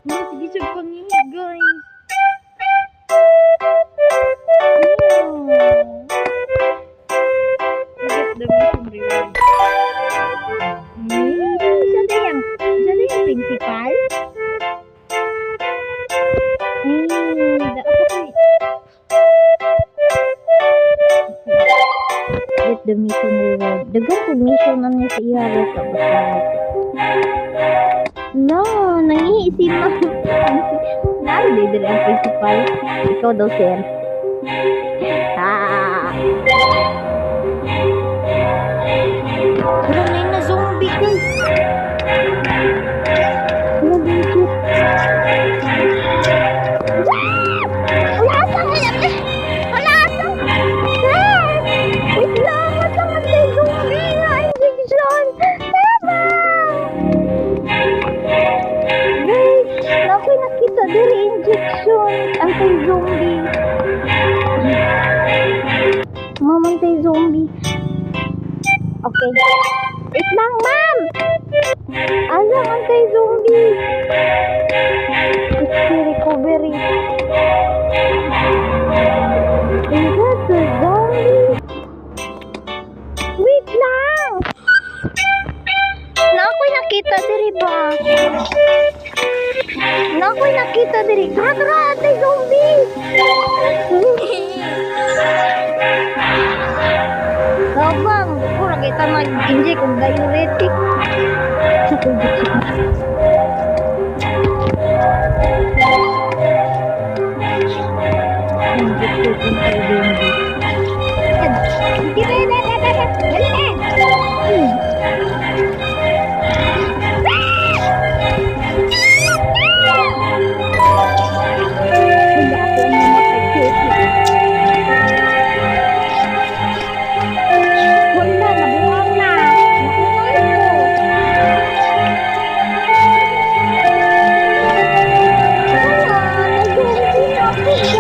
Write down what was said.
Ay, sige siya pangihi, guys. Oh. Get the mission reward. Siya din yung principal? Eh, ako ko. Get the mission reward. Daghan kog mission na niya sa iya ka ba? No, nangihi si ma'am. Naro diri ang principal. Ikaw daw, sir. Ah. Pero na na zombie, guys. Wala, legit. Ah! Wala sa Wala sa. Ah! Wait lang, asa man kay zombie nga injection. Tama! Guys, naa ko'y nakita diri injection anti-zombie. Ma'am, anti-zombie. Okay. Wait lang, ma'am! Asa anti-zombie? HP recovery. Is that the zombie? Wait lang! Naa ko'y nakita diri ba? Naa ko'y nakita diri. Tara, tara, anti-zombie! Tabang, pura kita mag-inject og diuretic. Sa injection. Injection anti-zombie. Sige, dali, dali, dali, dali, dali. Wala ako mamatay. Wala, nabuwang na. Nabuwang ko. Wala, na-zombie na ako, guys.